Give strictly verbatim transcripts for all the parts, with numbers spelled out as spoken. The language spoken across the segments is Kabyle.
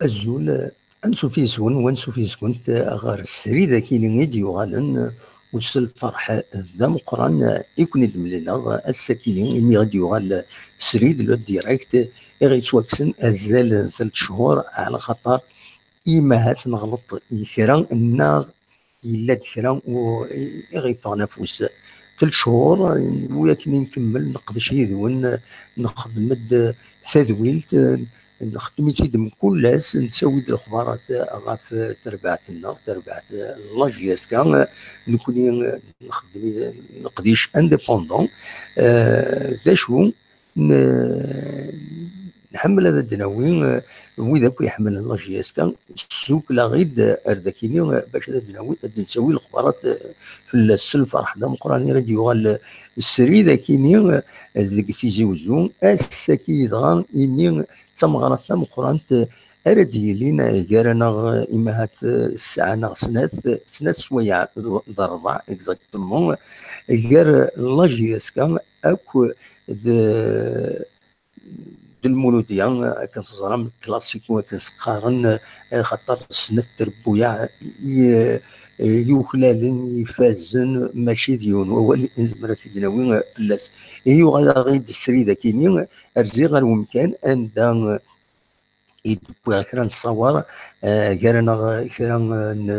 Azul, ansuf yes-wen, wansuf yes-kent ɣer srid akini i d-yuɣalen, s lferḥ d ameqqran i ken-id-mlileɣ ass-akini, imi i d-yuɣal srid le direct, i ɣ-yettwakksen azal n tlata cchur, ɛla xaṭer i ma ahat neɣleṭ i kra, neɣ yella-d kra u-, i ɣ-yeffɣen afus. Tlata cchur, wi akken i nkemmel, neqdec yid-wen, nxeddem-d tadwilt, nxeddem-itt-id mkul ass, nettawi-d lexbarat ɣef terbaɛt-nneɣ, terbaɛt n la J S K, nekkni nxeddem, neqdic indépendant. Eh, d acu, n-, nḥemmel ad d-nawi, eh, wid akk iḥemmlen la J S K, ssuklaɣ-id ar dakini, eh, bac ad d-nawi, ad d-nettawi lexbarat, eh, fell-as s lferḥ d ameqqran i ɣ-d-yuɣal, eh, srid akini, eh, deg Tizi Uzzu. Ass-agi dɣa, imi d tameɣra tameqqrant, eh, ara d-yilin, eh, gar-aneɣ, eh, imahat, eh, ssaɛa neɣ snat, eh, snat swayeɛ d, d rrbeɛ, exactement, eh, gar la J S K akk d, d lmuludya, akken teẓram, classico, akken s-qqaren, eh, xaṭer snat trebbuyaɛ i, i yuklalen, ifazen, mačči d yiwen wawal i nezmer ad t-id-nawi, eh, fell-as. Ihi yuɣal-aɣ-id srid akini, rziɣ ar wemkan anda, eh, i d-wwiɣ kra n tṣawar, eh, gar-aneɣ kra n, n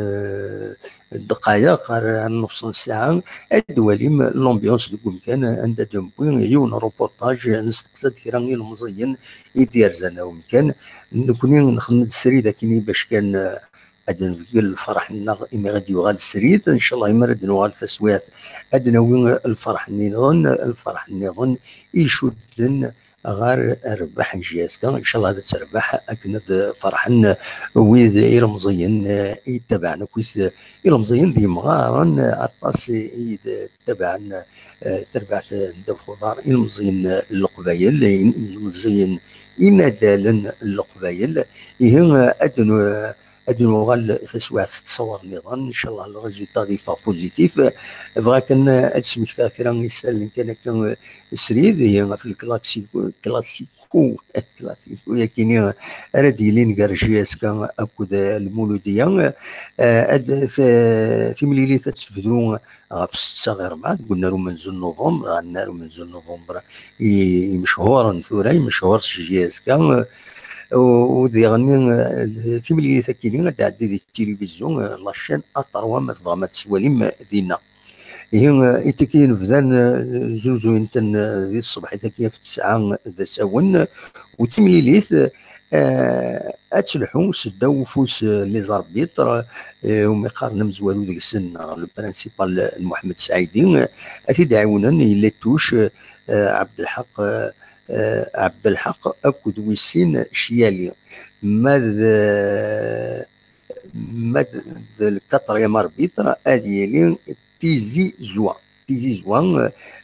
ddqayeq ar, ar nnefṣ n ssaɛa, ad d-twalim l'ambiance deg wemkan anda d-newwi yiwen n reportage, nesteqsa-d kra ilemẓiyen i d-yerzan ar wemkan. Nekkni nxeddem-d srid akini bac kan, eh, ad nbeggel lferḥ-nneɣ imi i d-yuɣal srid. Ncallah, imi ara d-nuɣal taswiɛt, ad d-nawi lferḥ nniḍen, lferḥ nniḍen icudden ɣer rrbeḥ n J S K. Ncallah ad terbeḥ akken ad ferḥen wid ilemẓiyen, eh, i yettabaɛen akkit ilemẓiyen d yemɣaren, eh, aṭas i yettabaɛen, eh, tarbaɛt n ddabex uḍar, ilemẓiyen n Leqbayel, ilemẓiyen inadalen n Leqbayel. Ihi, eh, ad nu-, ad nuɣal taswiɛt s ttṣawar nniḍen, ncallah le résultat ad yeffeɣ positif. Bɣiɣ kan ad smektaɣ kra isallen kan akka, eh, srid, ihi ɣef le classico, classico, classico yakini ara d-yilin gar J S K akked, eh, Lmuludiya. Eh, ad, t-, timlilit ad tebdu ɣef setta ɣir rrbeɛ deg unnar umenzu n November, annar umenzu n November i-, imechuren tura, imechuren s J S K, u, u diɣenni, eh, timlilit akini ad d-tɛeddi di tilivizyu, eh, la chaîne A trois, ma tebɣam ad teswalim dinna. Ihi, eh, itiki nebdan, eh, zuzuyent-ten, eh, di tṣebḥit-agi ɣef tesɛa d asawen, u timlilit, eh, ad telḥu s ddaw ufus, eh, les arbitres, eh, umi qqaren amezwaru deg-sen, neɣ le principal, eh, Mohamed Saidi, eh, ad t-id-ɛiwnen, il est touche, eh, Abdelhaq, eh, eh, Abdelhaq akked wis sin Chiali. Ma d, ma d, d le quatrième arbitre ad yili Tizi Zwa. Tizi Zwa,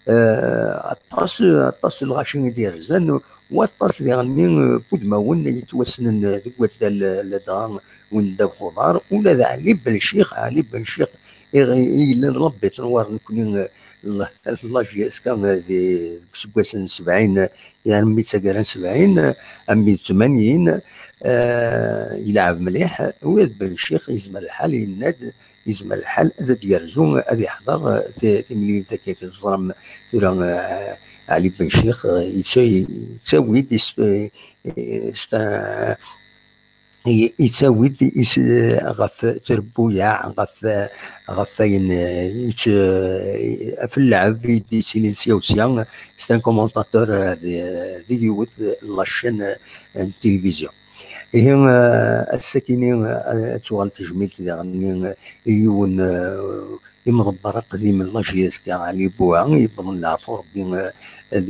eh, aṭas, aṭas n lɣaci i d-yerzan, waṭas diɣenni, eh, n wudmawen yettwassnen deg waddal, eh, ladɣa win ddabex uḍar, ula d Ɛli Ben Ccix, Ɛli Ben Ccix i, i yellan d l'arbitre war nekkni, eh, la, la J S K, eh, di, deg useggas n sebɛin, eh, armi d taggara n sebɛin, eh, armi d tmanyin, eh, yelɛeb mliḥ, ula d Ben Ccix yezmer lḥal yenna-d, yezmer lḥal ad d-yerzu, ad yeḥḍer, eh, ti-, timlilit akka i teẓram tura, eh, Ɛli Ben Ccix, eh, yettawi-d is-, eh, eh, yettawi-d is-, ɣef trebbuyaɛ, ɣef, ɣef wayen, eh, yett-, eh, ɣef lleɛb i d-yettilin sya u sya. C'est un commentateur, eh, di, di yiwet la chaîne, eh, n tilivizyu. Ihi, eh, ass-akini, eh, ad tuɣal tejmilt diɣenni, eh, i yiwen, eh, imḍebber aqdim n la J S K, Ɛli Buha, yewwḍen leɛfu Rebbi, eh, d,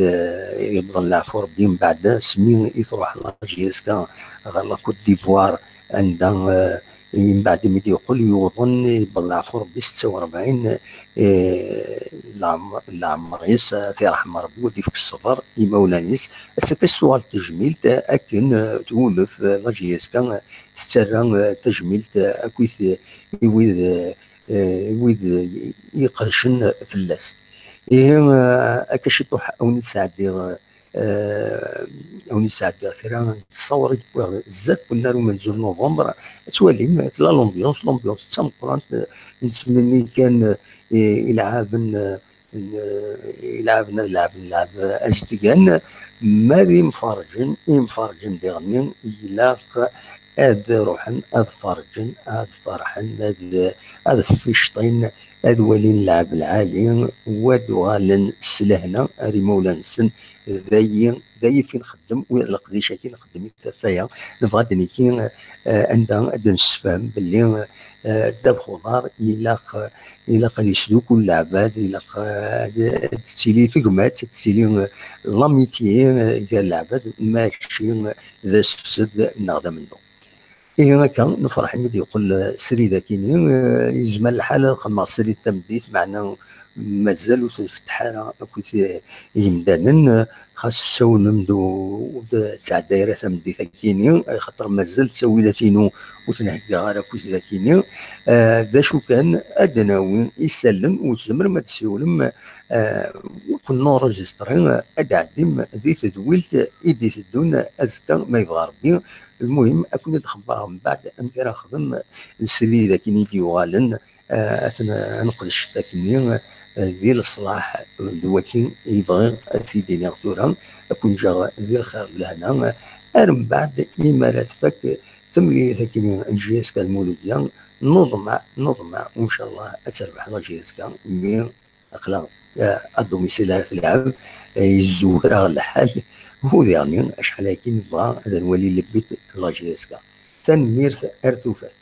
yewwḍen leɛfu Rebbi mbeɛd asmi i tṛuḥ la J S K ɣer la Côte d'Ivoire, anda, eh, mbeɛd mi d-yeqqel yuḍen, yewweḍ leɛfu Rebbi setta u rebɛin, eh, leɛm-, leɛmer-is, ad t-iṛḥem Rebbi, ad d-ifk ṣṣber i imawlan-is. Ass-agi ad tuɣal tejmilt, eh, akken, eh, twulef, eh, la J S K, eh, tettarra, eh, tajmilt, eh, akkit, eh, i wid, eh, eh, wid, eh, iqedcen fell-as. Ihi, eh, akka ciṭuḥ a wen-d-sɛeddiɣ, eh, awen-isɛeddiɣ kra n ttṣawer i d-wwiɣ zdat unnar umenzu n novembre. Ad twalim, tella l'ambiance, l'ambiance d tameqqrant, eh, nettmenni kan, eh, i ilɛaben, eh, n, eh, ilɛaben ad lɛaben lɛab azedgan, ma d imferrǧen, imferrǧen diɣenni ilaq ad ruḥen ad ferrǧen, ad ferḥen, ad, ad fficṭin, ad walin lɛab lɛali, u ad uɣalen s lehna ar imawlan-nsen. D ayi, d ayi fi nxeddem, u d leqdic-agi nxeddem i tafaya. Nebɣa ad d-niki, eh, anda ad d-nessefhem belli, eh, ddabex uḍar ilaq, ilaq ad yesdukul leɛbad, ilaq, eh, ad, ad tettili tegmat, ad tettili, eh, l'amitié, eh, gar leɛbad, mačči, eh, d asefsed neɣ d amennuɣ. Ihi akka, nefreḥ imi d-yeqqel, eh, srid akini. Eh, yezmer lḥal ad xedmeɣ srid tameddit, meɛna mazal ur tfetteḥ ara akked, eh, yimdanen, eh, xas tessawlem-d u-, ur d-tesɛedday ara tameddit akini, axaṭer mazal ttawilat-inu ur ten-heggaɣ ara akked dakini. Eh, d acu kan, ad d-nawi isallen, u tzemrem ad tessiwlem, eh, u ken-nurejistri, eh, ad d-tɛeddim di tedwilt i d-iteddun azekka, ma yebɣa Rebbi. Lmuhim, ad ken-id-xebbreɣ mbeɛd amek ara nexdem srid akin i d-yuɣalen, eh, ad ten-, ad neqdec akkenni, eh, di leṣlaḥ d wakin i bɣiɣ ad t-id-iniɣ tura, ad ken-ǧǧeɣ di lxir d lehna, ar mbeɛd imi ara tfak temlilit akkenni n J S K Lmuludya, nuḍmeɛ, nuḍmeɛ, u ncallah ad terbeḥ la J S K, mi aql-aɣ, eh, à domicile ara tleɛb, eh, yezzuger-aɣ lḥal, u diɣenni acḥal akin nebɣa ad nwali le but n la J S K. Tanemmirt, ar tufat.